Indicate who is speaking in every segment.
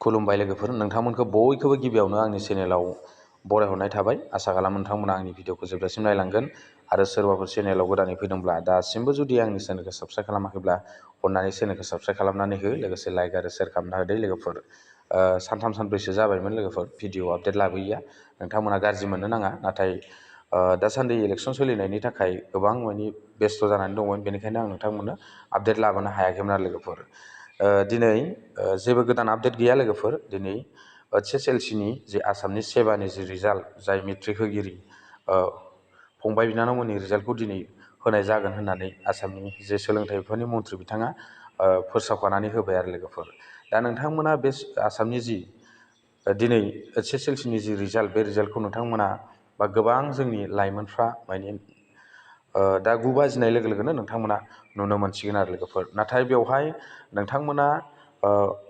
Speaker 1: खुलुमबाय लोगोफोर, नोंथांमोनखौ बयखौबो गिबियावनो आंनि चेनेलाव बरायहरनाय थाबाय। आसा खालामो नोंथांमोना आंनि भिडिअखौ जोबजासिम नायलांगोन आरो सोरबाफोर चेनेलाव गोदानै फैदोंब्ला दासिमबो जुदि आंनि चेनेलखौ साबस्क्राइब खालामाखैब्ला अननानै चेनेलखौ साबस्क्राइब खालामनानै हो, लोगोसे लाइक आरो शेयार खालामना होदो लोगोफोर। सानथाम सानब्रैसो जाबायमोन लोगोफोर भिडिअ आपडेट लाबोयैया, नोंथांमोना गाज्रि मोननो नाङा। नाथाय दासान्दि इलेक्सन सोलिनायनि थाखाय गोबां माने बेस्थ' जानानै दंमोन, बेनिखायनो आं नोंथांमोननो आपडेट लाबोनो हायाखैमोन आरो लोगोफोर। दिनै जेबो गोदान आपडेट गैया लोगोफोर। दिनै HSLC नि जे आसामनि सेबानि जि रिजाल्ट, जाय मेट्रिक होगिरि फंबाय बिनानावमोननि रिजाल्टखौ दिनै होनाय जागोन होननानै आसामनि जे सोलोंथाइ बिफाननि मन्थ्रि बिथाङा फोसावखानानै होबाय आरो लोगोफोर। दा नोंथांमोना बे आसामनि जि दिनै HSLC नि जि रिजाल्ट, बे रिजाल्टखौ नोंथांमोना बा गोबां जोंनि लाइमोनफ्रा माने दा 9 बाजिनाय लोगो लोगोनो नोंथांमोना नुनो मोनसिगोन आरो लोगोफोर। नाथाय बेवहाय नोंथांमोना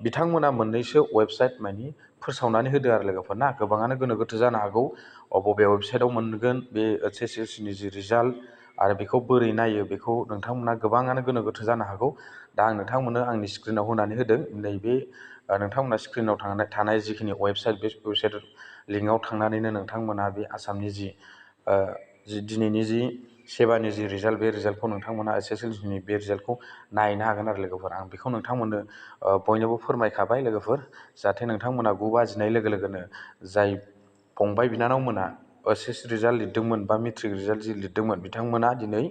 Speaker 1: बिथांमोना मोननैसो वेबसाइट माने फोसावनानै होदो आरो लोगोफोर ना। गोबाङानो गोनो गोथो जानो हागौ बबे वेबसाइटआव मोनगोन बे HSLC नि जि रिजाल्ट आरो बेखौ बोरै नायो, बेखौ नोंथांमोना गोबाङानो गोनो गोथो जानो हागौ। दा आं नोंथांमोननो आंनि स्क्रिनाव होनानै होदों। नैबे नोंथांमोना स्क्रिनाव थानाय जिखिनि वेबसाइट, बे वेबसाइट लिंकआव थांनानैनो नोंथांमोना बे आसामनि जि दिनैनि जि सेबानि जि रिजाल्ट, बे रिजाल्टखौ नोंथांमोना HSLC नि बे रिजाल्टखौ नायनो हागोन आरो लोगोफोर। आं बेखौ नोंथांमोननो बयनोबो फोरमायखाबाय लोगोफोर, जाहाथे नोंथांमोना 9 बाजिनाय लोगो लोगोनो जाय फंबाय बिनानावमोना HS रिजाल्ट लिरदोंमोन बा मेट्रिक रिजाल्ट जि लिरदोंमोन, बिथांमोना दिनै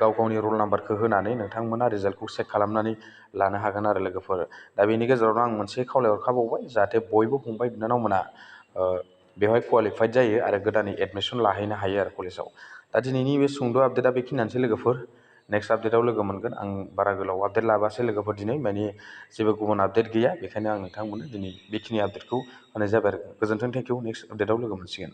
Speaker 1: गाव गावनि रल नाम्बारखौ होनानै नोंथांमोना रिजाल्टखौ चेक खालामनानै लानो हागोन आरो लोगोफोर। दा बेनि गेजेरावनो आं मोनसे खावलायहरखाबावबाय, जाहाथे बयबो फंबाय बिनानावमोना बेवहाय कुवालिफाइड जायो आरो गोदानै एडमिसन लाहैनो हायो आरो कलेजाव। दा दिनैनि बे सुंद' आपडेटआ बेखिनियानोसै लोगोफोर। नेक्स्ट आपडेटआव लोगो मोनगोन। आं बारा गोलाव आपडेट लाबोआसै लोगोफोर दिनै, माने जेबो गुबुन आपडेट गैया, बेखायनो आं नोंथांमोननो दिनै बेखिनि आपडेटखौ होनाय जाबाय आरो। गोजोन्थों, थेंक इउ। नेक्स्ट आपडेटआव लोगो मोनसिगोन।